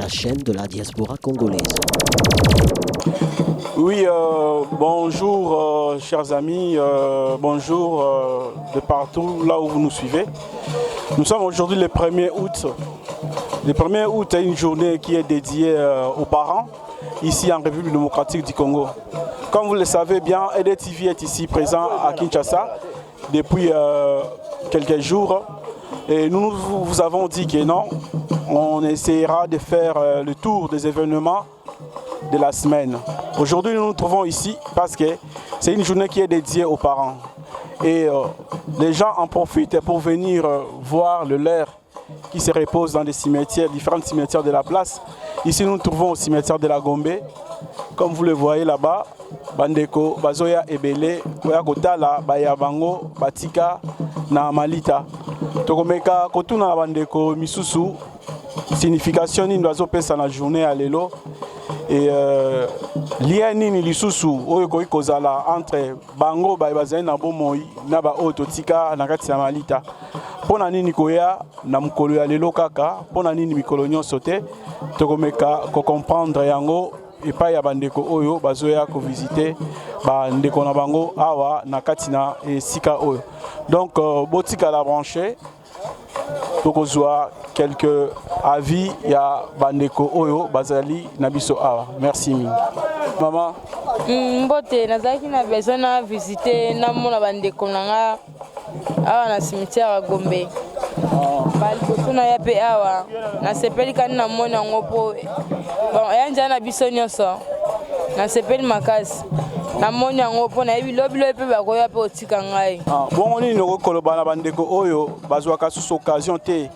La chaîne de la diaspora congolaise. Oui, bonjour chers amis, bonjour de partout là où vous nous suivez. Nous sommes aujourd'hui le 1er août. Le 1er août est une journée qui est dédiée aux parents ici en République démocratique du Congo. Comme vous le savez bien, EDTV est ici présent à Kinshasa depuis quelques jours. Et nous, nous vous avons dit que non, on essaiera de faire le tour des événements de la semaine. Aujourd'hui, nous nous trouvons ici parce que c'est une journée qui est dédiée aux parents. Et les gens en profitent pour venir voir le leur qui se repose dans des cimetières, différents cimetières de la place. Ici, nous nous trouvons au cimetière de la Gombe. Comme vous le voyez là-bas, bandeko bazoya ebele koya kotala baya bango batika na malita. Tokomeka kotuna na bandeko misusu signification nini bazopesa na journée ya lelo et lien nini lisusu oyo ekoki kozala entre bango baye bazali na bomoi na baoyo totika na kati ya malita. Mpo na nini koya na mokolo ya lelo kaka? Mpo na nini mikolo nyonso te? Tokomeka kocomprendre yango epai ya bandeko oyo bazoya kovisite bandeko na bango awa na kati na esika oyo. Donc botikala branché, tokozwa quelques avis ya bandeko oyo bazali na biso awa. Merci mingi, mama. Mbote, nazalaki na besoin na visite, namona bandeko na nga awa na cimetière ya Gombe. Baliboso na ya mpe awa nasepeli kani namoni yango, mpo bon, eya nzela na biso nyonso. Nasepeli makasi namoni yango, mpo nayebi lobi lobi mpe bakoya mpe otika ngai. Ah, bongo nini okoki koloba na bandeko oyo bazwaka susu occasion te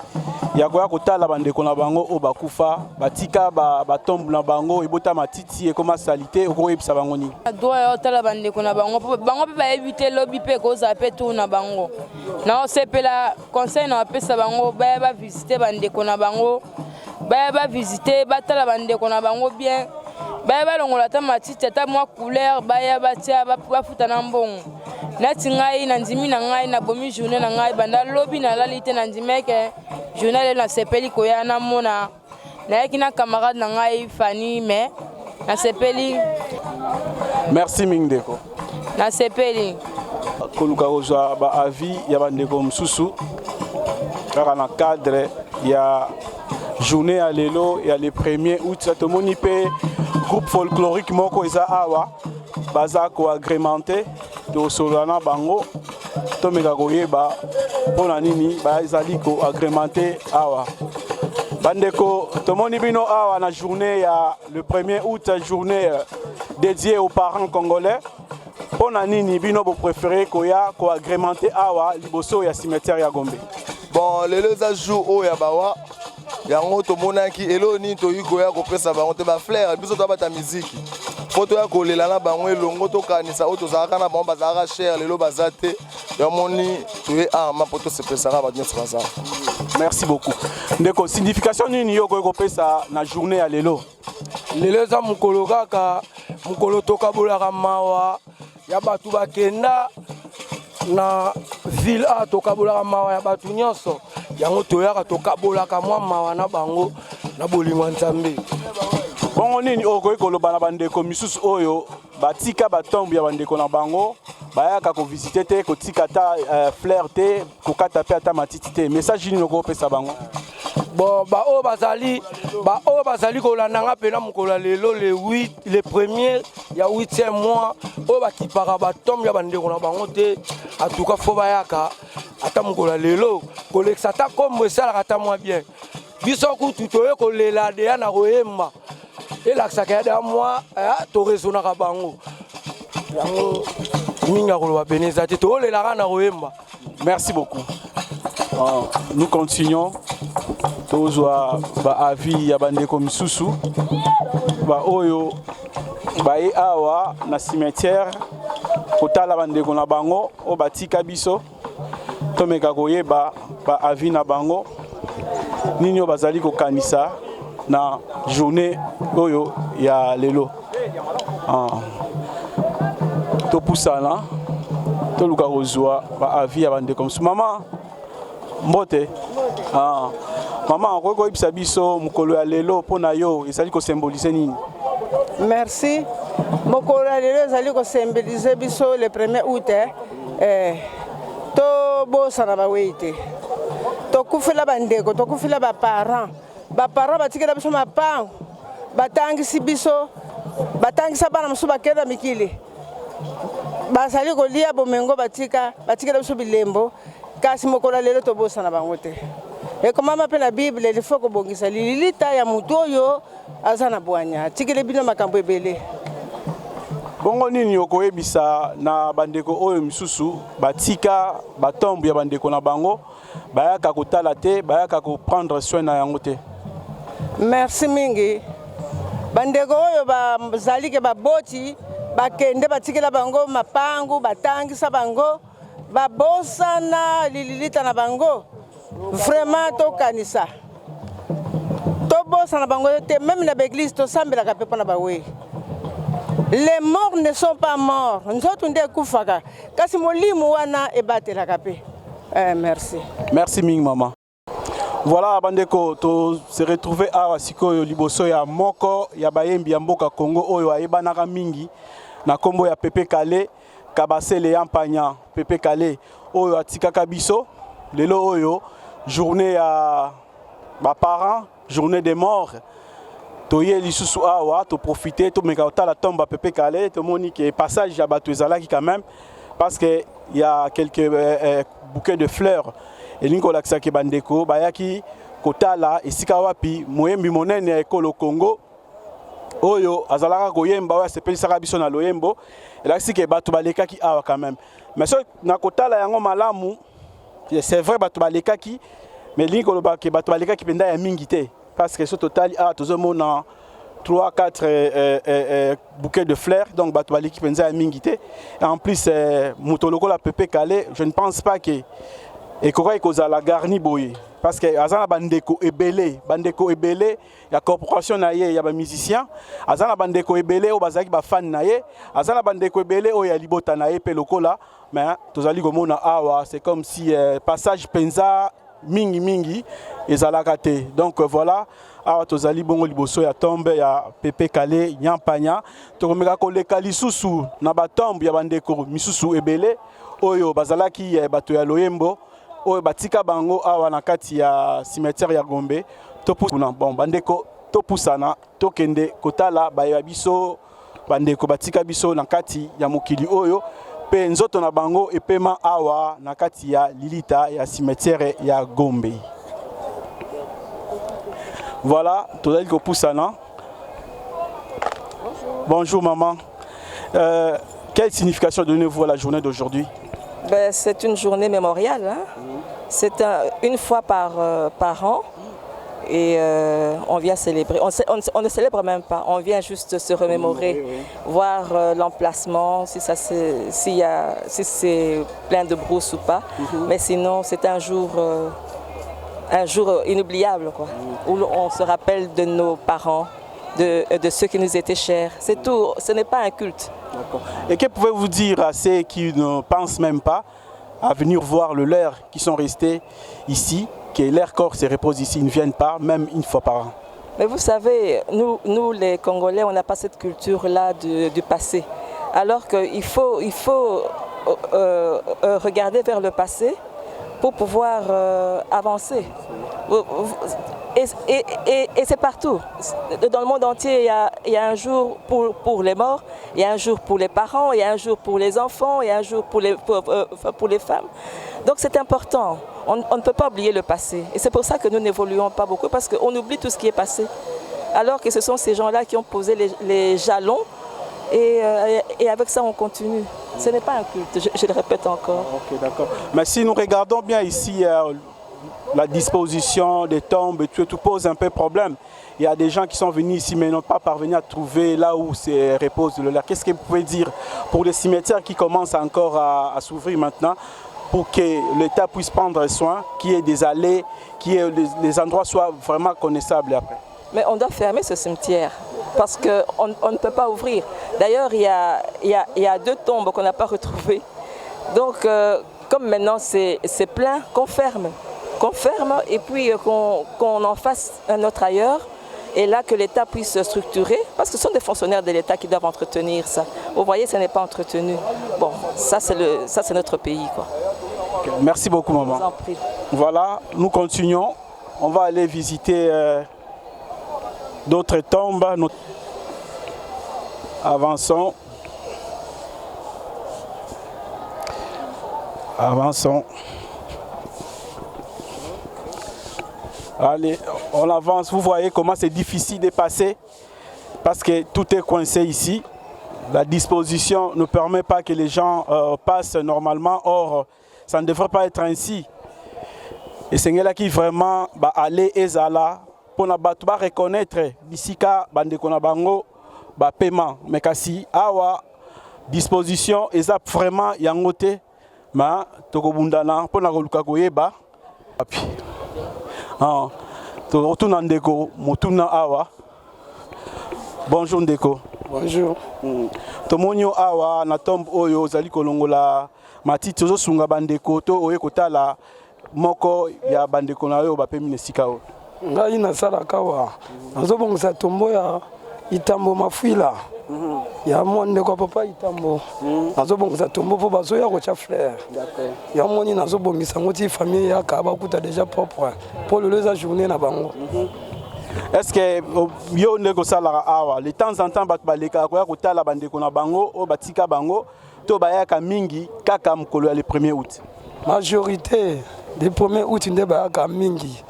ya koya kotala bandeko na bango oyo bakufa, batika batombe na bango ebota matiti, ekoma saleté? Okoyebisa bango nini? Droit ya otala bandeko na bango, mpo bango mpe bayebi te lobi mpe ekozala mpe tour na bango. Naosepela, conseil na bapesa bango, baya bavisite bandeko na bango, baya bavisite, batala bandeko na bango bien, baya balongola ata matiti, ata mwa couleur, baya batia, bafuta na mbongo. Nati ngai nandimi na ngai, nabomi journée na ngai banda lobi, nalali te. Nandimi eke journée lelo nasepeli koya namona. Nayaki na camarade na ngai Fani, mais nasepeli. Merci mingi, ndeko. Nasepeli. Koluka kozwa baavis ya bandeko mosusu kaka na cadre ya journée ya lelo ya le 1er août. Tomoni mpe groupe folklorique moko eza awa, baza koagrémenter. Tosolola na bango, tomeka koyeba mpona nini bazali koagrémenter awa. Bandeko, tomoni bino awa na journée ya le 1er août, journée dédiée aux parents congolais. Mpo na nini bino bopréféré koya koagrémenter awa liboso ya cimetière ya Gombe? Bon, lelo eza jour oyo ya bawa yango. Tomonaki eloko nini toyi koya kopesa bango te, bafleurs. Biso toyabata miziki mpo toya kolela na bango elongo, tokanisa oyo tozalaka na bango, bazalaka cher, lelo baza te. Yamoni toye arma mpo tosepesaka bato nyonso baza. Merci beaucoup, ndeko. Signification nini yo okoki kopesa na journée ya lelo? Lelo eza mokolo kaka mokolo tokabolaka mawa ya bato bakenda na ville a. Tokabolaka mawa ya bato nyonso, yango toyaka tokabolaka mwa mawa na bango na bolingo ya Nzambe. Bongo nini oyo okoki koloba na bandeko misusu oyo batika batombe ya bandeko na bango, bayaka kovisite te, kotika ata fleur te, kokata mpe ata matiti te? Message nini okopesa bango? Bon, baoyo bazali kolanda nga mpena mokolo ya lelo, le 8, le premier ya 8e mois, oyo bakipaka batombe ya bandeko na bango te, atuka fo bayaka ata mokolo ya lelo kolekisa ata kombo, esalaka ata mwa bien. Biso kutu toye kolela deya na koyemba, elakisaka ya deya mwa toraisonnaka bango. Yango mingi ya koloba pene eza te, toolelaka na koyemba. Merci beaucoup. Nous continuons, tozwa baavis ya bandeko misusu baoyo baye awa na cimetière kotala bandeko na bango oyo batika biso. Tomeka koyeba baavis na bango, nini oyo bazali kokanisa na journée oyo ya lelo. Topusana, toluka kozwa baavis ya bandeko mosusu. Mama, mbote. Mama, okoki koyebisa biso mokolo ya lelo mpo na yo ezali kosymboliser nini? Merci. Mokolo ya lelo ezali kosymboliser biso le 1er août, tobosana bawei te. Tokufela bandeko, tokufela baparent. Baparent batikela biso mapango, batangisi biso, batangisa bana mosusu, bakenda mikili, bazali kolia bomengo batika, batikela biso bilembo. Kasi mokolo ya lelo tobosana bango te. Ekomama mpe na Bible, il faut kobongisa lilita ya motu oyo aza na bwanya, atikeli bino makambo ebele. Bongo nini okoyebisa na bandeko oyo misusu batika batombe ya bandeko na bango, bayaka kotala te, bayaka koprendre soin na yango te? Merci mingi. Bandeko oyo bazali ke baboti bakende, batikela bango mapangu, batangisa bango, babosana lililita na bango, vraiment tokanisa, tobosana bango te. Même na baéglise tosambelaka mpe mpona bawei. Les morts ne sont pas morts. Nzoto nde ekufaka, kasi molimo wana ebatelaka mpe. Merci. Merci mingi, mama. Voilà, bandeko, to se retrouver awa sikoyo liboso ya moko ya bayembi ya mboka Congo oyo ayebanaka mingi na nkombo ya Pepe Kale Kabasele ya Mpanya. Pepe Kale oyo atikaka biso lelo oyo, journée ya baparents, journée des morts, toye lisusu awa, toprofite, tomeka kotala tombe ya Pepe Kale. Tomoni ke passage ya bato ezalaki quand même, parce que y a quelques bouquets de fleurs. Elingi kolakisaki bandeko bayaki kotala esika wapi moyembi monene ya ekolo Congo oyo azalaka koyemba, oyo asepelisaka biso na loyembo. Elakisi ke bato balekaki awa quand même. Mais so na kotala yango malamu, c'est vrai, bato balekaki, mais elingi koloba ke bato balekaki mpenza ya mingi te, parce que so totali awa, tozomona 3 4 bouquets de fleurs. Donc bato baleki mpenza ya mingi te. En plus, moto lokola Pepe Kale, je ne pense pas ke ekokaki kozala garni boye, parce que aza na bandeko ebele, bandeko ebele ya corporation na ye ya bamusicien, aza na bandeko ebele oyo bazalaki bafani na ye, aza na bandeko ebele oyo ya libota na ye mpe lokola. Mais tozali komona awa, c'est comme si passage mpenza mingi mingi ezalaka te. Donc voilà, awa tozali bongo liboso ya tombe ya Pepe Kale Nyampanya. Tokomeka koleka lisusu na batombe ya bandeko misusu ebele oyo bazalaki bato ya loyembo, oyo batika bango awa na kati ya cimetière ya Gombe. Topusana, bon, bandeko, topusana, tokende kotala bayeba biso, bandeko batika biso na kati ya mokili oyo, mpe nzoto na bango epema awa na kati ya lilita ya cimetière ya Gombe. Voilà, tozali kopusana. Bonjour maman, quelle signification donnez-vous à la journée d'aujourd'hui? Ben, c'est une journée mémoriale, hein. C'est une fois par an et on vient célébrer. On ne célèbre même pas, on vient juste se remémorer, voir l'emplacement, si ça c'est, s'il y a, si c'est plein de brousse ou pas. Mais sinon, c'est un jour inoubliable, quoi, où on se rappelle de nos parents, de ceux qui nous étaient chers. C'est tout. Ce n'est pas un culte. D'accord. Et que pouvez-vous dire à ceux qui ne pensent même pas à venir voir le leur qui sont restés ici, que leur corps se repose ici, ils ne viennent pas, même une fois par an? Mais vous savez, nous, nous les Congolais, on n'a pas cette culture-là du passé. Alors qu'il faut regarder vers le passé pour pouvoir avancer. Et c'est partout. Dans le monde entier, il y a un jour pour les morts, il y a un jour pour les parents, il y a un jour pour les enfants, il y a un jour pour les femmes. Donc c'est important. On ne peut pas oublier le passé. Et c'est pour ça que nous n'évoluons pas beaucoup, parce qu'on oublie tout ce qui est passé. Alors que ce sont ces gens-là qui ont posé les jalons, et avec ça, on continue. Ce n'est pas un culte, je le répète encore. Ok, d'accord. Mais si nous regardons bien ici, la disposition des tombes, tout, tout pose un peu problème. Il y a des gens qui sont venus ici mais n'ont pas parvenu à trouver là où se repose le leur. Qu'est-ce que vous pouvez dire pour les cimetières qui commencent encore à s'ouvrir maintenant, pour que l'État puisse prendre soin, qu'il y ait des allées, qu'il les endroits soient vraiment connaissables après? Mais on doit fermer ce cimetière parce qu'on on ne peut pas ouvrir. D'ailleurs, il y a deux tombes qu'on n'a pas retrouvées. Donc, comme maintenant c'est plein, qu'on ferme. Qu'on ferme et puis euh, qu'on en fasse un autre ailleurs et là que l'État puisse structurer, parce que ce sont des fonctionnaires de l'État qui doivent entretenir ça. Vous voyez, ce n'est pas entretenu. Bon, ça c'est notre pays. Quoi. Merci beaucoup, maman. Je vous en prie. Voilà, nous continuons. On va aller visiter euh, d'autres tombes. Nous... Avançons. Avançons. Allez, on avance. Vous voyez comment c'est difficile de passer parce que tout est coincé ici. La disposition ne permet pas que les gens euh, passent normalement. Or, ça ne devrait pas être ainsi. Esengelaki vraiment ba aller ezala pona bato ba reconnaître bisika bandeko na bango ba paiement mais kasi awa disposition eza vraiment yango te ma tokobundana mpona koluka koyeba wapi ah, tokotuna ndeko motuna awa bonjour ndeko bonjour mm. tomoni yo awa na tombe oyo ozali kolongola matiti ozosunga bandeko to oye kotala moko ya bandeko na yo bapemi na esika oyo ngai nasalaka awa nazobongisa tombo ya itambo mafuila ya mwa ndeko ya papa itambo nazobongisa tombo mpo bazoya kotya fleur ya moni nazobongisa yango ti famille eyaka bakuta déjà propre mpo lelo eza journée na bango est ce que yo nde kosalaka awa de temps en temps bato balekaka koya kotala bandeko na bango oyo batika bango to bayaka mingi kaka mokolo ya le 1er août? Majorite le 1er août nde bayaka mingi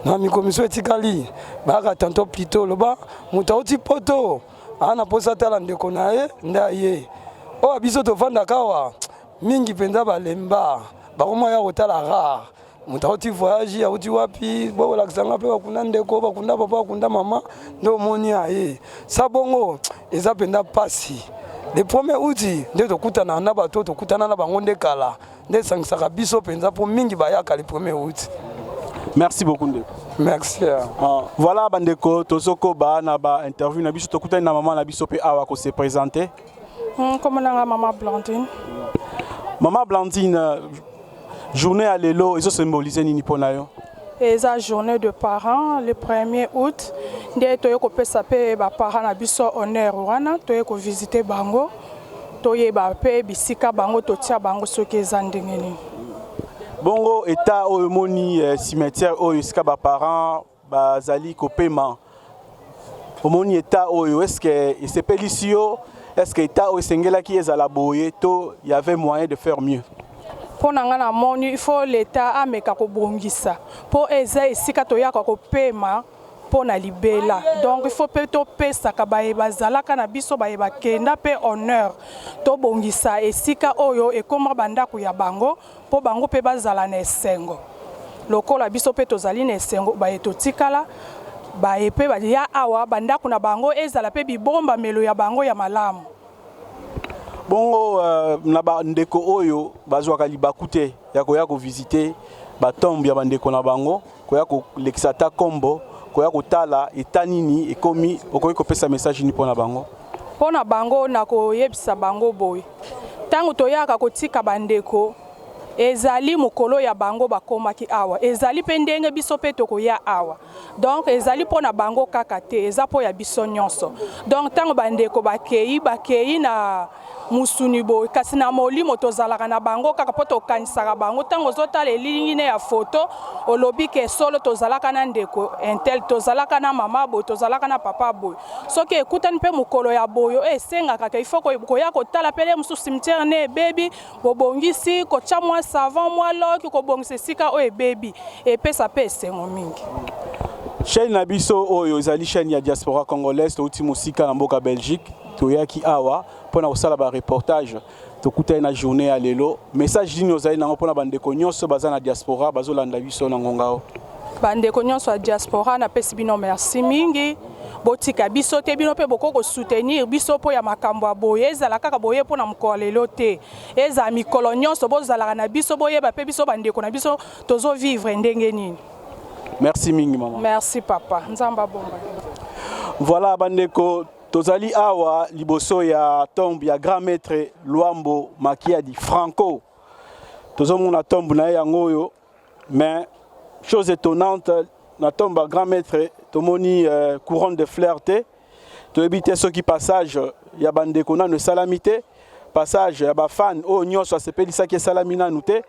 na mikomiso etikali bayaka tanto plutôt loba moto auti poto aa na mposa atala ndeko na ye nde aye oyo biso tovandaka awa mingi mpenza balemba bakoma ya kotala rare moto auti voyage auti wapi bokolakisa nga mpe bakunda ndeko bakunda papa bakunda mama nde omoni aye sa bongo eza mpenza mpasi le premier août nde tokutana na bato tokutana na bango nde kala nde esangisaka biso mpenza mpo mingi bayaka le premier août. Merci beaucoup ndeko. Merci. Ah, voilà bandeko tozokoba na ba interview na biso tokutani na mama na biso mpe awa ko se présenter. Kombo na nga mama Blandine. Mama Blandine, journée ya lelo ezo symboliser nini mpo na yo? Eza journée de parents le 1er août nde toye kopesa mpe ba parents na biso honneur wana toye ko visiter bango toyeba mpe bisika bango totia bango soki eza ndenge nini. Bongo etat oyo omoni eh, cimetière oyo esika ba parents bazali kopema omoni etat oyo est ce que esepelisi yo est ce que etat oyo esengelaki ezala boye to y avait moyen de faire mieux mpo na ngai namoni il faut l'etat ameka kobongisa mpo eza esika toyaka kopema mpo na libela donc il faut mpe topesaka baye bazalaka na biso baye bakenda mpe honneur tobongisa esika oyo ekoma bandako ya bango mpo bango mpe bazala na esengo lokola biso mpe tozali na esengo baye totikala baye mpe baya awa bandako na bango ezala mpe bibombamelo ya bango ya malamu. Bongo uh, na bandeko oyo bazwaka libaku te ya koya kovisite batombe ya bandeko na bango koya kolekisa ata kombo koya kotala eta nini ekomi okoki kopesa message nini mpo na bango? Mpo na bango nakoyebisa bango boye, ntango toyaka kotika bandeko ezali mokolo ya bango bakomaki awa, ezali mpe ndenge biso mpe tokoya awa. Donc ezali mpo na bango kaka te, eza mpo ya biso nyonso. Donc ntango bandeko bakei, bakei na musuni boye, kasi na molimo tozalaka na bango kaka mpo tokanisaka bango. Ntango ozotala elilingi ne ya foto, olobi ke solo tozalaka na ndeko intel, tozalaka na mama boye, tozalaka na papa boye. Soki ekutani mpe mokolo ya boye oyo esengaka ke il faut koya kotala mpe le mosusu cimetière ne ebebi, bobongisi kotya mwa savon mwa loki kobongisa esika oyo ebebi, epesa mpe esengo mingi. Chaîne na biso oyo ezali chaîne ya diaspora congolaise, touti mosika na mboka Belgique, toyaki awa mpona kosala ba reportage, tokutani na journée ya lelo. Message nini ozali nango mpona bandeko nyonso baza na diaspora bazolanda biso na ngonga oyo? Bandeko nyonso ya diaspora, napesi bino merci mingi. Botika biso te, bino mpe bokoki kosoutenir biso mpo ya makambo ya boye. Ezala kaka boye mpo na mokolo lelo te, ezala mikolo nyonso bozalaka na biso, boyeba mpe biso bandeko na biso tozovivre ndenge nini. Merci mingi mama. Merci papa, Nzambe abomba. Voilà bandeko, tozali awa liboso ya tombe ya grand maître Luambo Makiadi Franco. Tozomona tombe na ye yango oyo, mais Chose étonnante, na tombe ya grand maître tomoni couronne de fleurs te. Toyebi te soki passage ya bandeko nanu esalami te, passage ya bafan oyo nyonso asepelisaki esalami nanu te.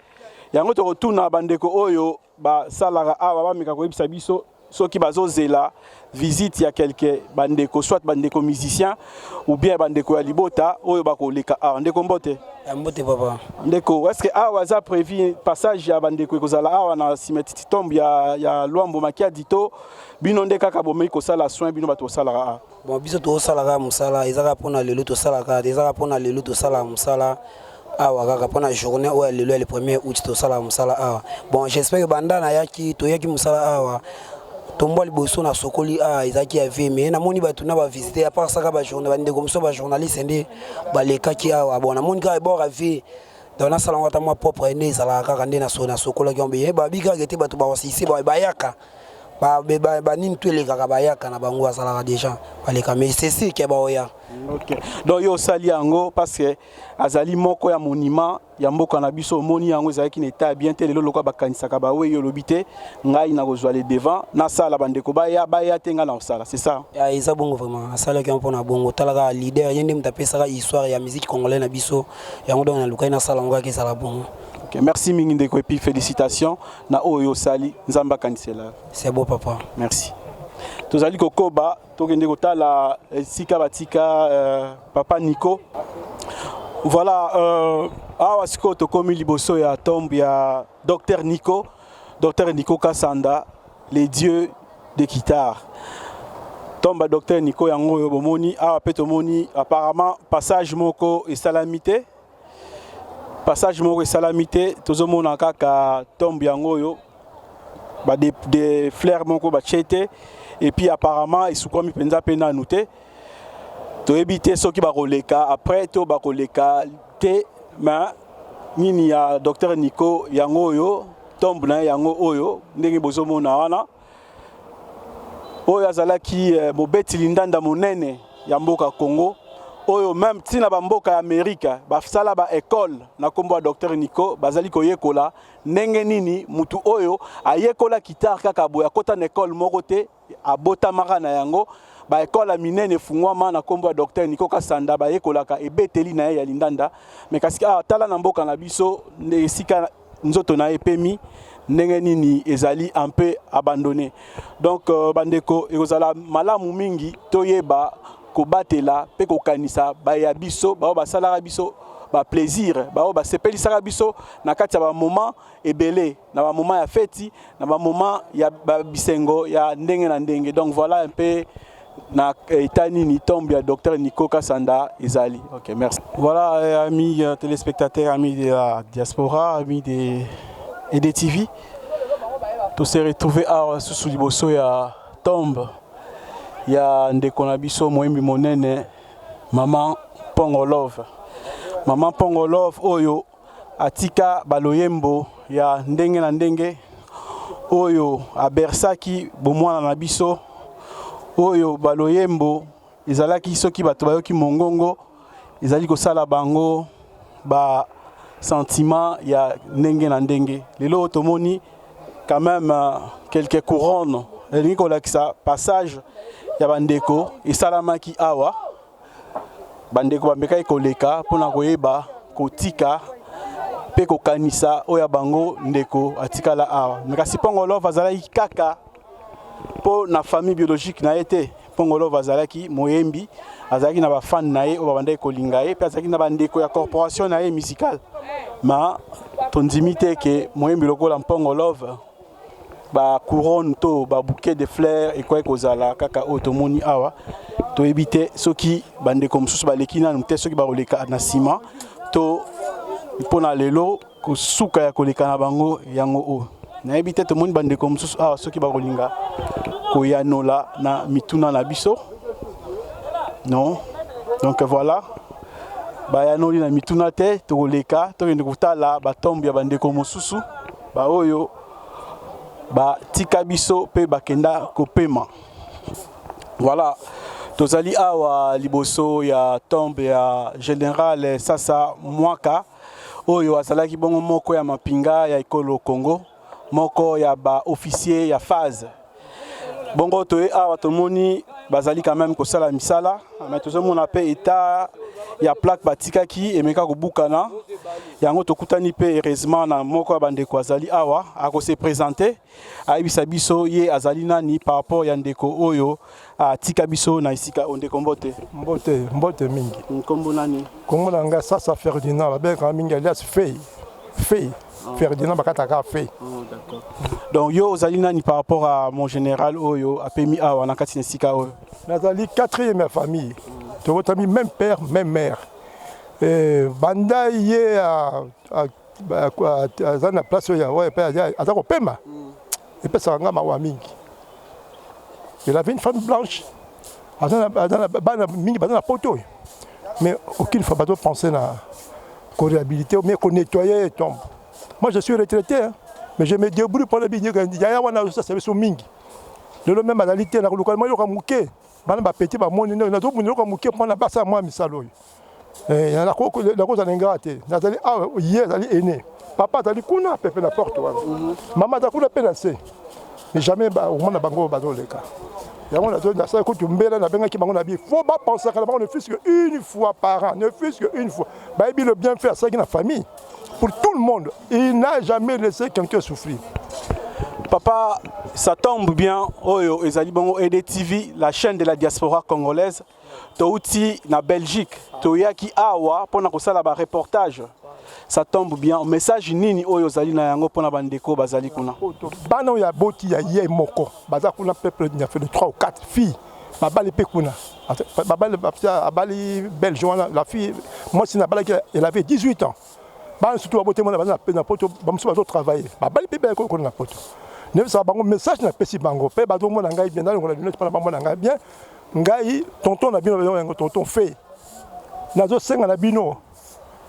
Yango tokotuna bandeko oyo basalaka awa, bameka koyebisa biso soki bazozela visite ya quelque bandeko, soit bandeko musicien ou bien bandeko ya libota oyo bakoleka awa. Ndeko, mbote. Mbote, papa. Ndeko, est ce que awa eza prévu passage ya bandeko ekozala awa na cimetière, tombe ya Lwambo Makiadi, to bino nde kaka bomei kosala soin, bino bato kosalaka awa? Bon, biso tozosalaka mosala, eza kaka mpona lelo tosalaka, eza kaka mpona lelo tosalaka mosala awa, kaka mpona journée oyo ya lelo ya le 1er août tosalaka mosala awa. Bon, j'espère que banda nayaki, toyaki mosala awa, tombwa liboso na sokoli awa ezalaki ya vie, mais namoni bato na bavisite, à part saka bajournée, bandeko mosusu bajournaliste nde balekaki awa. Bon, namoni kaka ebord ya vie, donc nasala yango ata mwa propre nde ezalaka kaka nde nasokolaki yango. Babi kaka ete bato bakosise bayaka, banini to elekaka, bayaka na bango, bazalaka déjà baleka, mais c'est sûr ke baoya. Ok, donc yo osali yango parce que azali moko ya monument ya mboka na biso. Omoni yango ezalaki na état bien te. Lelo lokola bakanisaka bawei, olobi te ngai nakozwa le devant, nasala, bandeko baya baya te, ngai na kosala, c'est ça? Ya, eza bongo vraiment. Asalaki yango mpona bongo. Talaka leader, ye nde moto apesaka histoire ya musique congolais na biso yango, donc nalukaki nasala yango kaka ezala bongo. Ok, merci mingi ndeko, et puis félicitations na oyo osali. Nzambe akanisela. C'est beau, papa. Merci. Tozali kokoba, tokende kotala esika batika papa Nico. Voilà, awa sikoyo tokomi liboso ya tombe ya Dr Nico, Dr Nico Kasanda, les dieux de guitare. Tombe ya Dr Nico yango oyo bomoni awa. Mpe tomoni apparemment passage moko esalami te, passage moko esalami te. Tozomona kaka tombe yango oyo, ba des fleurs moko batie te, et puis apparemment esukwami mpenza mpe nanu te. Toyebi te soki bakoleka après to bakoleka te. Mais nini ya Docteur Nico yango oyo, tombe na ye yango oyo ndenge bozomona wana. Oyo azalaki mobeti lindanda monene ya mboka Congo, oyo même ntina bamboka ya Amerika basala baekole na nkombo ya Docteur Nico, bazali koyekola ndenge nini mutu oyo ayekola guitare kaka boye, akɔta na ekole moko te, abotamaka na yango. Baekole ya minene efungwama na nkombo ya Docteur Nico Kasanda, bayekolaka ebeteli na ye ya lindanda. Mais kasi awa, tala na mboka na biso nde esika nzoto na ye epemi, ndenge nini ezali un peu abandonné. Donc bandeko, ekozala malamu mingi toyeba kobatela mpe kokanisa baya biso, bao basalaka biso baplaisir, bao basepelisaka biso na kati ya bamoment ebele, na bamoment ya feti, na bamoment ya bisengo ya ndenge na ndenge. Donc voilà un peu na état nini tombe ya Docteur Nico Kasanda ezali. Ok, merci. Voilà, amis téléspectateurs, amis de la diaspora, amis des et des TV, to se retrouver awa susu liboso ya tombe ya ndeko na biso moyembi monene, Mama Mpongo Love. Mama Mpongo Love oyo atika baloyembo ya ndenge na ndenge, oyo abersaki bomwana na biso, oyo baloyembo ezalaki soki bato bayoki mongongo ezali kosala bango ba sentiment ya ndenge na ndenge. Lelo oyo tomoni quand même quelques couronnes, elingi kolakisa passage ya bandeko esalamaki awa. Bandeko bamekaki koleka mpona koyeba kotika mpe kokanisa oyo ya bango ndeko atikala awa. Mais kasi Mpongo Love azalaki kaka mpo na famille biologique na ye te. Mpongo Love azalaki moyembi, azalaki na bafane na ye oyo babandaki kolinga ye, mpe azalaki na bandeko ya corporation na ye musicale. Ma tondimi te ke moyembi lokola Mpongo Love, bacouronne to babouquet de fleurs ekoki kozala kaka oyo tomoni awa. Toyebi te soki bandeko mosusu baleki nanu te, soki bakoleka na nsima to mpona lelo kosuka ya koleka na bango yango oyo. Nayebi te, tomoni bandeko mosusu awa, soki bakolinga koyanola na mituna na biso. Non, donc voilà, bayanoli na mituna te. Tokoleka, tokende kotala batombe ya bandeko mosusu baoyo batika biso mpe bakenda kopema. Voilà, tozali awa liboso ya tombe ya Général Sasa Mwaka, oyo azalaki bongo moko ya mapinga ya ekolo Congo. moko ya ba officier ya phase. Bongo toye awa tomoni bazali quand même kosala misala, mais tozomona mpe etat ya plaque batikaki emeka kobukana. Yango tokutani mpe heureusement na moko ya bandeko azali awa, akose présenter, ayebisa biso ye azali nani par rapport ya ndeko oyo atika biso na esika oyo. Ndeko, mbote. Mbote, mbote mingi. Nkombo nani? Kombo na ngai Sasa Ferdinand, babengaka mingi alias Fei Fei Ferdinand, bakataka Fei. Oh, d'accord. Donc yo ozali nani par rapport à mon général oyo apemi awa na kati na esika oyo? Nazali quatrième ya famille, tobotami même père, même mère. Banda ye aza na place oyo aza kopema, epesaka nga mawa mingi. Il avait une femme blanche, aza na bana mingi, baza na poto oyo, mais aucune fois bazo penser na koréhabiliter ou bien konettoyer tombe. Moi, je suis retraité, hein, mais je me débrouille mpona yaya wana azosasa biso mingi. Lelo même azali te, nakoluka mwa eloko moke, bana bapeti bamoni, nazobunda eloko moke mpona basala mwa misala oyo. Nakozala ngaka te, nazali awa. Ye azali aîné, papa azali kuna pepe na porte wana, mama aza kuna mpe na se, mais jamais omona bango bazoleka. Yango nasali kutu mbela, nabengaki bango na bi faut bapensaka na bango, ne fût-ce que une fois par an, ne fût-ce que une fois. Bayebi le bienfait asalaki na famille pour tout le monde, il n'a jamais laissé quelqu'un souffrir. Papa, ça tombe bien, oyo ezali bongo EDTV, la chaîne de la diaspora congolaise. Touti na Belgique, toyaki awa mpona kosala ba reportage. Ça tombe bien. Message nini oyo ozali na yango mpona bandeko bazali kuna? Bana oyo aboti ya ye moko baza kuna, peuple ya fait de 3 ou 4 filles, babali mpe kuna, babali, abali belge wana. La fille mwasi na abalaki, elle avait 18 ans. Bana surtout baboti mwana baza na poto, bamosusu bazotravaille, babali mpe bayaki kuna na poto. Nayebisaka bango, message napesi bango mpe bazomona ngai bien, nalongola lunette mpona bamona ngai bien. Ngai tonton na bino yango, tonton Fe, nazosenga na bino,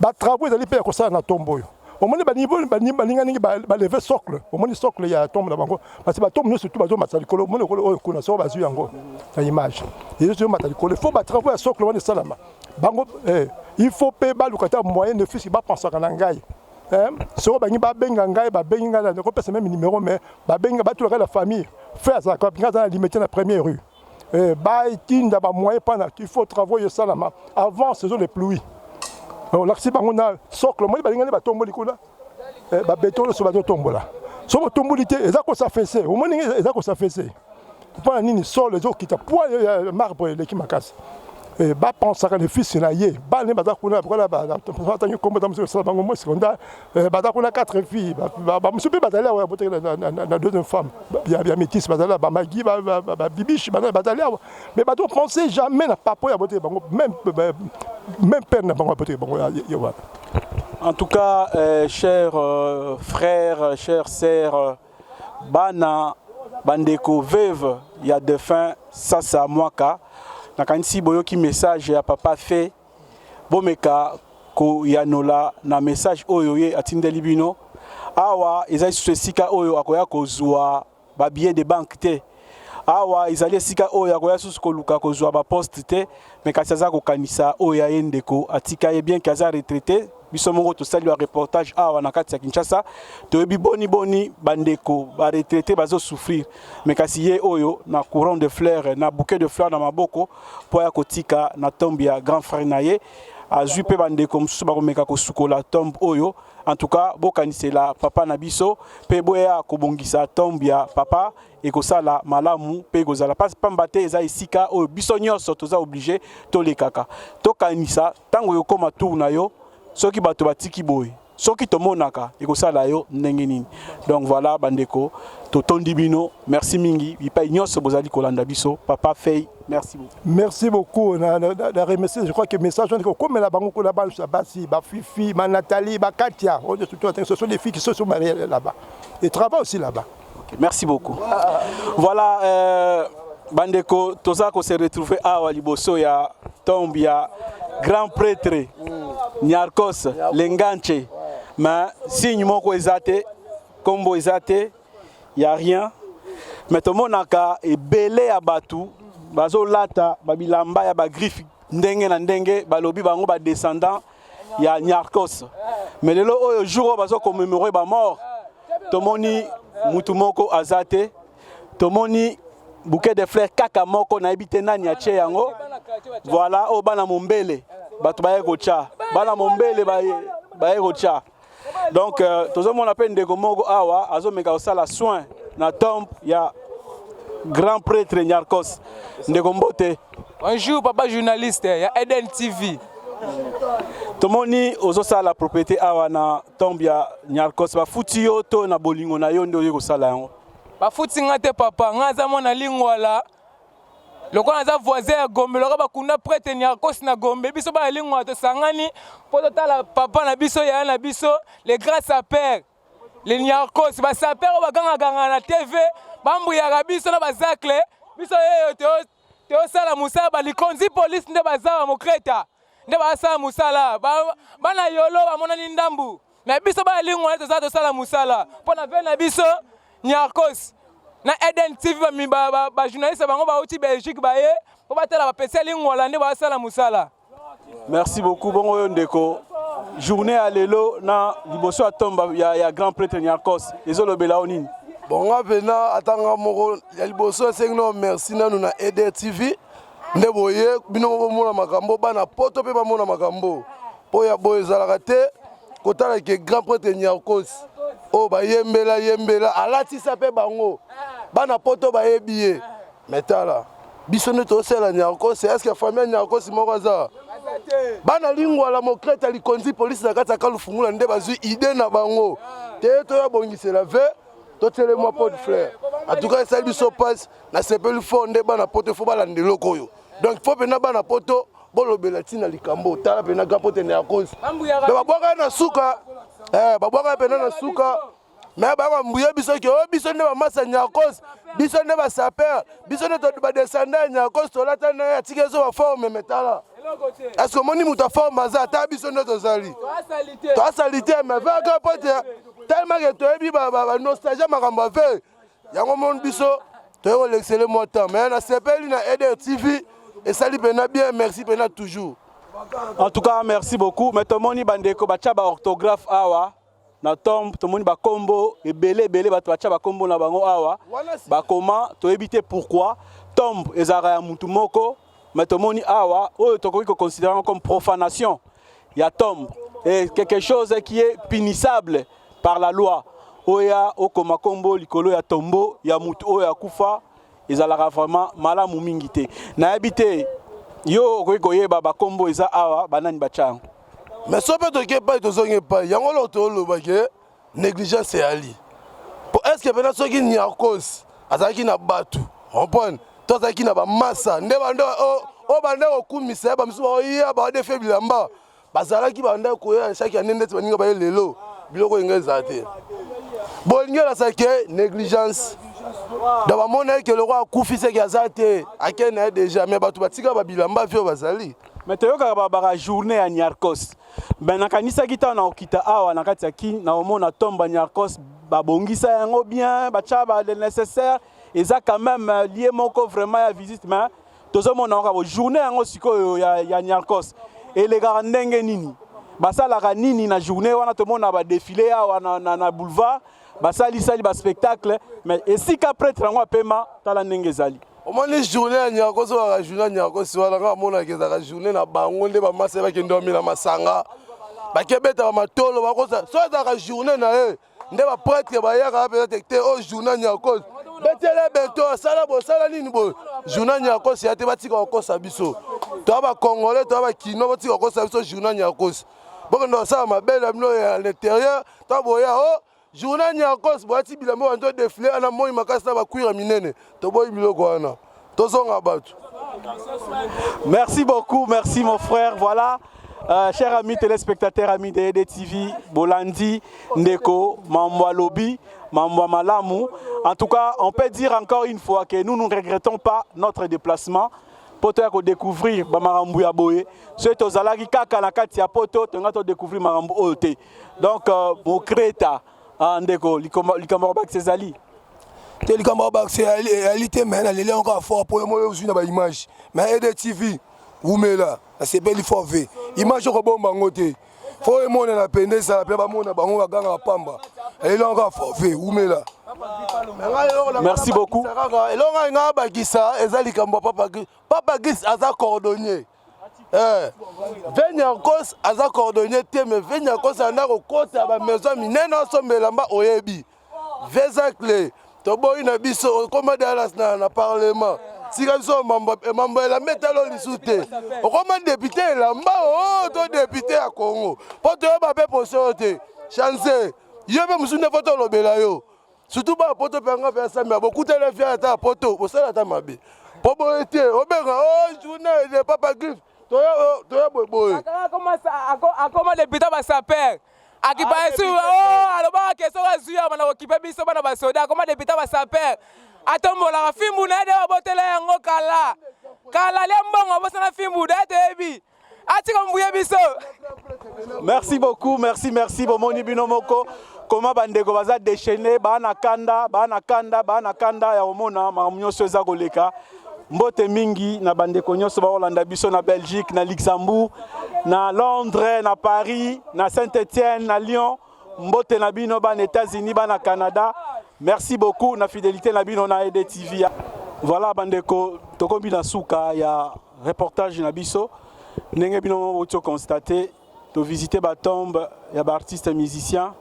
batravaux ezali mpe ya kosala na tombe oyo. Omoni baninga ndenge balever socle, omoni socle ya tombe na bango, parce que batombe nyonso tu bazomata likolo. Omoni lokolo oyo kuna, soko bazwi yango na image, ezomata likolo. Il faut batravaux ya socle wana esalama. Bango il faut mpe baluka ta moyen, ne fût-ce que bapensaka na ngai. Soko bangi babenga ngai, babengi ngai, nakopesa même numéro, mais babengi, batulaka la famille Fe azalaka, ngai aza na Limete na première rue. Batinda bamoyen mpana il faut travaux oyo esalama avant saison de pluie. Olakisi bango na socle, omoni balingani batomboli kuna babeton nyonso bazotombola. So botomboli te, eza kos'affaisser. Omoni eza kos'affaisser mpona nini? Sol ezokita, poids ya marbre eleki makasi. Bapensaka ne fût-ce na ye bana baza kuna, batangi kombo ta mosusu kosala bango mo secondaire, baza kuna quatre filles, bamosusu mpe bazali awa boteki na deuxième femme ya métis, bazali bamagi, babibishi bazali awa, mais bazopense jamais na papa oyo aboteki bango, même père na bango aboteki bango ye wana. En tout cas, chers frères, chères sœurs, bana, bandeko, veuve ya défunt Sasa Mwaka, nakanisi boyoki message ya papa Fe. Bomeka koyanola na message oyo ye atindeli bino awa. Ezali susu esika oyo akoya kozwa babillet de banque te. Awa ezali esika oyo akoya susu koluka kozwa baposte te, mais kasi aza kokanisa oyo ya ye ndeko atika ye, bien que aza retraité. Biso moko tosali ba reportage awa na kati ya Kinshasa, toyebi boni boni bandeko baretraité bazosouffrir, mais kasi ye oyo na couronne de fleurs, na bouquet de fleurs na maboko mpo aya kotika na tombe ya grand frère na ye. Azwi mpe bandeko mosusu bakomeka kosukola tombe oyo. En tout cas, bokanisela papa na biso mpe boya kobongisa tombe ya papa, ekosala malamu mpe ekozala pamba te. Eza esika oyo biso nyonso toza obligé tolekaka. Tokanisa ntango ekokóma tour na yo, soki bato batiki boye, soki tomonaka ekosala yo ndenge nini? Donc voilà, bandeko, totondi bino, merci mingi bipai nyonso bozali kolanda biso. Papa Fei, merci beaucoup. Merci beaucoup na, na, na, na remercier. Je crois que message wana kokomela bango kuna, bana basi, bafifi, banathalie, bakatia, ce sont des filles qui se sont mariées là-bas et travaillent aussi là-bas. Okay, merci beaucoup. Voilà, bandeko, toza ko se retrouver awa liboso ya tombe ya grand prêtre Niarkos Lenganche, mais signe moko eza te, kombo eza te, ya rien. Mais tomonaka ebele ya bato bazolata babilamba ya bagriffe ndenge na ndenge, balobi bango badescendant ya Niarkos. Mais lelo oyo, jour oyo bazokommémorer bamort, tomoni Mutu moko aza te. Tomoni bouquet de fleurs kaka moko nayebi te nani atie yango. Voilà, oyo bana mombele bato baye kotya. Bana mombele baye baye kotya. Donc euh, tozomona mpe ndeko moko awa azomeka kosala soin na tombe ya grand prêtre Nyarkos. Ndeko mbote. Bonjour papa journaliste ya Eden TV. Tomoni ozosala propriété awa na tombe ya Nyarkos bafuti yo to na bolingo na yo nde oye kosala yango? Bafuti nga te papa, nga aza mwana Lingwala. Lokola naza voisin ya Gombe, lokola bakunda prêtre Nyarkos na Gombe, biso bana Lingwala tosangani mpo totala papa na biso, yaya na biso, le grand sapeur. Le Nyarkos, ba sapeur oyo bagangaganga na TV, bambuyaka biso na bazacle, biso yeyo tosala mosala, balikonzi police nde baza ba mokreta nde basala mosala, bana yolo bamonani ndambu, me biso bana lingwana toza tosala mosala mpo na ve na biso Nyarkos na Eden TV ba journaliste bango bauti Belgique baye mpo batala bapesi ya lingwala nde basala mosala. Merci beaucoup bongo yo ndeko journée ya lelo na liboso ya tomba ya, ya grand prêtre Niarcos ezolobela yo nini? Bon nga mpena ata nga moko ya liboso esengi nao merci nanu na Eder TV nde boye bino moko bomona makambo bana poto mpe bamona makambo mpo ya boye ezalaka te kotala ke grand prêtre Niarcos oyo bayembela yembela alatisa mpe bango bana poto bayebi ye Mais tala biso nde tosala Nyarkosi, est-ce que famille ya Nyarkosi moko aza bana lingwala mokreta likonzi polisi na kati ya kalufungula nde bazwi idée na bango te toya bongisela ve totiele mwa pot de fleur en tout cas esali biso mpasi nasepeli fort nde bana poto fo balanda eloko oyo donc fo mpena bana poto bolobela ntina likambo tala mpena grand poto Nyarkosi me babwaka na suka eh, babwaka mpena na suka me baka mbuye biso ke oyo biso nde bamasa nyakos biso nde basaper biso nde badescendant ya nyakos tolata na ye atiki ezo baforme me tala estce omoni moto aforme aza ata biso nde tozali toasali te me vaka po te tellement ke toyebi banostalgie makambo ya ve yango moni biso toye kolekisele mwa temps me nasepeli na eder tv esali mpena bien merci mpena toujours En tout cas, merci beaucoup. Mais tomoni bandeko bacha ba orthographe awa. na tombe tomoni bakombo ebele ebele bato batya bakombo na bango awa bakoma toyebi te pourquoi tombe ezalaka ya mutu moko mais tomoni awa oyo tokoki koconsidere comme profanation ya tombe et quelque chose qui est punissable par la loi oya okoma kombo likolo ya tombo ya mutu oyo akufa ezalaka vraiment malamu mingi te nayebi te yo okoki koyeba bakombo eza awa banani batya yango Mais soki mpe toke epai tozongi epai yango loko toloba ke négligence eyali po est ce que mpena soki niarcos azalaki na bato comprendre to azalaki na bamasa nde bande oyo bande kokumisa ye bamisusu baoya baodefe bilamba bazalaki bande koya chaque année ndeti baninga baye lelo biloko enga ezala te bolingi elasa ke négligence donc bamona ye ke lokwa akufi seke aza te akei na ye déjà mais bato batika babilamba vio bazali Mais toyokaka babaka journée ya Niarcos. Ben nakanisaki ntango nakokita awa na kati ya Kin nakomona tombe ya Niarcos babongisa yango bien batya ba le nécessaire eza quand même euh, lieu moko vraiment ya visite mais tozomona kaka bo journée yango sikoyo ya, ya Niarcos elekaka ndenge nini basalaka nini na journée wana tomona ba défilé awa na, na, na boulevard basalisali ba spectacle mais esika prêtre yango apema tala ndenge ezali Omoni journée ya Nyarkosi oyo journée ya Nyarkosi wana nga amonaka ezalaka journée na bango nde bamasa bakende bamela masanga bakebeta bamatolo bakosa so ezalaka journée na ye nde bapretre bayaka mpenza te te oyo journée ya Nyarkosi betele beto asala bosala nini boye journée ya Nyarkosi ya te batika kokosa biso toya bacongolais toya bakino batika kokosa biso journée ya Nyarkosi bokende kosala mabe na bino ya l'intérieur to boya o oh, Journée Niarcos boyati bilamba wana to defile ana moi makasi na ba cuir minene toboyi biloko wana tozonga bato. Merci beaucoup, merci mon frère. Voilà. Euh, chers amis téléspectateurs, amis de ED TV, Bolandi, Ndeko, Mambwa Lobby, Mambwa Malamu. En tout cas, on peut dire encore une fois que nous ne regrettons pas notre déplacement. poto ya kodécouvrir bamakambo ya boye soki tozalaki kaka na kati ya poto tonga todécouvrir makambo oyo te donc euh, mokreta ah, ndeko likambo ya kobakisa ezali te likambo ya kobakisa eyali te mai naleli yango kaka fort mpo yo moko ozwi na baimage mai ede tv wumela nasepeli fort ve image okobomba yango te. Fo emonana mpenza, ezala mpe bamona bango bagangaka pamba. Elonga kaka forfait umela. Merci beaucoup. Eloko ngai ngai abakisa eza likambo ya Papa Gis. Papa Gis aza cordonnier. Eh. Veniarcos aza cordonnier te, mais Veniarcos anda kokota ba maison minene osomba elamba oyebi. Vezacle toboyi na biso okoma Dallas na parlement. Tika biso mambo mambo elamba etalo lisu te. Okoma député elamba o to député ya Congo. Po toyeba mpe poso te. Chance yo mpe mosusu nde fo tolobela yo. Surtout ba poto mpe nga mpe asambela bokutana fia ata ya poto bosala ata mabe. Po boye te obenga o journée de Papa Griffe toya toya boye boye. Akoma député ba saper. Akipa yesu oh alobaka ke soki azwi awa na kokipe biso bana basoda akoma député ba saper. Atombolaka fimbu na ye de babotela yango kala. Kala lia mbongo abosana fimbu da toyebi. Atika mbuye biso. Merci beaucoup, merci, merci. Bomoni bino moko. Comment bandeko baza déchaîné, ba na kanda, ba na kanda, ba na kanda ya omona makambo nyonso eza koleka. Mbote mingi na bandeko nyonso baolanda biso na Belgique, na Luxembourg, na Londres, na Paris, na Saint-Étienne, na Lyon. Mbote na bino ba na États-Unis, ba na Canada. Merci beaucoup na fidélité na bino na EDTV. Voilà bandeko, tokomi na suka ya reportage na biso. Ndenge bino boti constater, to visiter ba tombe ya ba artistes musiciens,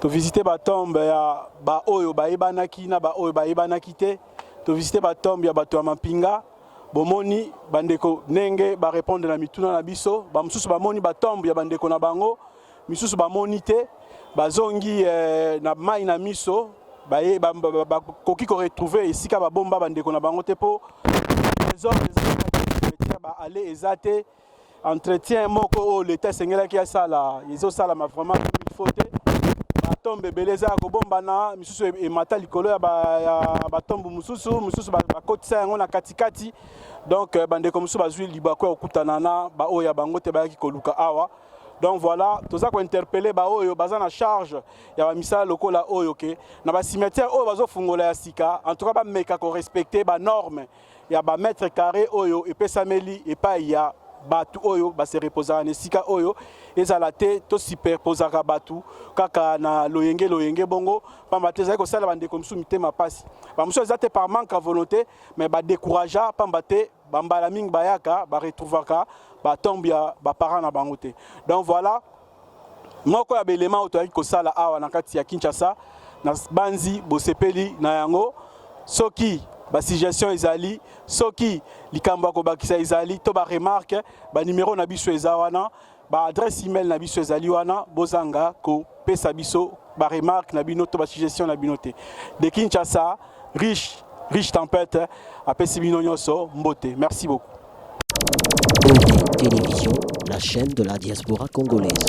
to visiter ba tombe ya ba oyo bayebanaki na ba oyo bayebanaki te, to visiter ba tombe ya bato ya mampinga. Bomoni bandeko ndenge ba répondre na mituna na biso, ba mosusu bamoni ba tombe ya bandeko na bango, misusu bamoni te, bazongi na mai na miso, baye bakoki ko retrouver esika babomba bandeko na bango te po trésor eza ba aller eza te. Entretien moko oyo l'État esengelaki asala ezosalama vraiment comme il faut te. Batombe ebele eza ya kobombana, misusu emata likolo ya batombe mosusu, misusu bakotisa yango na katikati. Donc bandeko mosusu bazwi libaku ya kokutana na baoyo ya bango te bayaki koluka awa. Donc voilà, toza ko interpeller ba oyo baza na charge ya ba misala lokola oyo ke na ba cimetière oyo bazofungola ya sika, en tout cas ba meka ko respecter ba normes ya ba mètre carré oyo epesameli epai ya bato oyo ba se reposaka na esika oyo ezala te to superposaka bato kaka na loyenge loyenge bongo, pamba te ezali kosala bandeko mosusu mitema pasi. Ba mosusu eza te par manque ya volonté, mais ba découragea pamba te bambala mingi bayaka ba retrouvaka ba tombe ya ba parents na bango te. Donc voilà moko ya belema oyo toyaki kosala awa na kati ya Kinshasa. Na banzi bosepeli na yango. Soki ba suggestion ezali, soki likambo ya kobakisa ezali to ba remarque, ba numéro na biso eza wana, ba adresse email na biso ezali wana, bozanga kopesa biso ba remarque na bino to ba suggestion na bino te. De Kinshasa, riche, riche tempête, apesi bino nyonso mbote. Merci beaucoup. Télévision, la chaîne de la diaspora congolaise.